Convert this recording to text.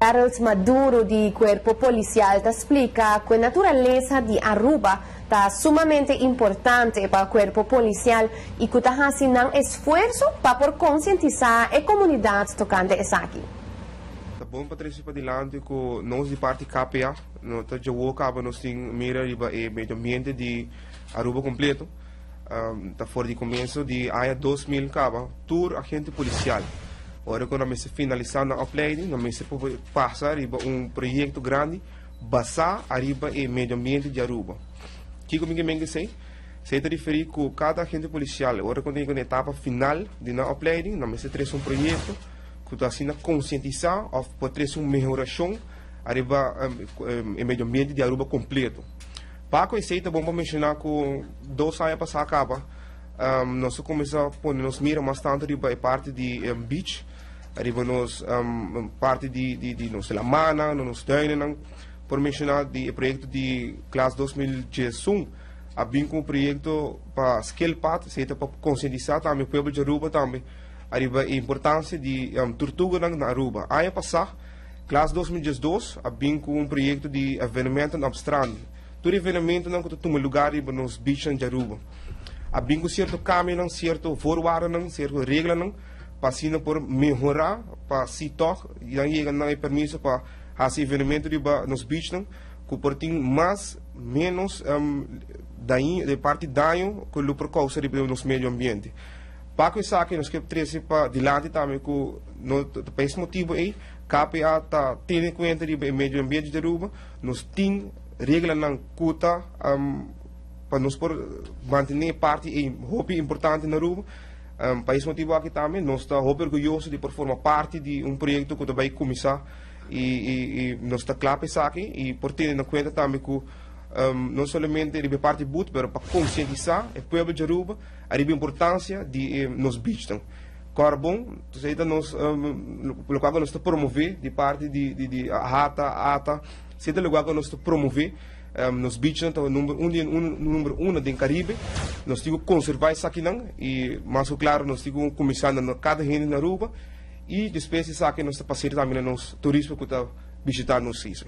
Harold Maduro di Cuerpo Policial ta splica cu naturalesa di Aruba ta sumamente importante pa Cuerpo Policial y cu ta haci nan esfuerso pa por concientisa e comunidad tocante esaki. Ta bon pa trece padilanti cu nos di parti KPA, no ta djawo caba nos tin mira riba e medio ambiente di Aruba completo. Ta for di comienzo di aña 2000 caba tur agente policial, ora cu nan mester finalisa nan opleiding, nan mester por pasa riba un proyecto grandi basa ariba e medio ambiente di Aruba. Kico mi ke men esey? Esey ta referi cu cada agente policial, ora cu nan yega na etapa final di nan opleiding, nan mester trece un proyecto cu ta asina concientisa of por trece un mehoracion ariba e medio ambiente di Aruba completo. Paco, esey ta bon pa menciona cu 2 aña pasa caba nos a cuminsa pone nos mira mas tanto riba e parti di beach, riba nos parti di nos lamana, nos duinen. Por menciona di e proyecto di klas 2011 a bin cu un proyecto pa skilpad, esey ta pa concientisa tambe e pueblo di Aruba tambe ariba e importancia di tortuga na Aruba. Aña pasa, klas 2012 a bin cu un proyecto di evenemento op strand. Tur evenemento cu ta tuma luga riba nos beach di Aruba. A bin cu cierto cambio, cierto voorwaarden, cierto regla pa asina por mehora, pa si toch dan yega na e permiso pa haci evenemento riba nos beach, cu por tin mas menos daño, di parti daño cu lo por causa riba nos medio ambiente. Pa esaki nos kier trece padilanti tambe cu no pa e motibo ey KPA ta tene cuenta riba e medio ambiente di Aruba, nos tin reglanan cu ta pa nos por mantene parti ey hopi importante na Aruba. Pa e motibo aki tambe nos ta hopi orguyoso di por forma parti di un proyecto cu ta bay cuminsa y nos ta cla pa esaki y por tene na cuenta tambe cu no solamente riba parti boet, pero pa concientisa e pueblo di Aruba ariba importancia di nos beach. Carbon, anto nos loke nos ta promove di parti di ATA, ATA, esey loke nos ta promove. Nos beach ta number 1, number 1 den Caribe. Nos tin cu conserva esaki y mas claro nos tin cu cuminsa na cada hende na Aruba y despues esaki nos ta pasa tambe na nos turismo cu ta bishita nos isla.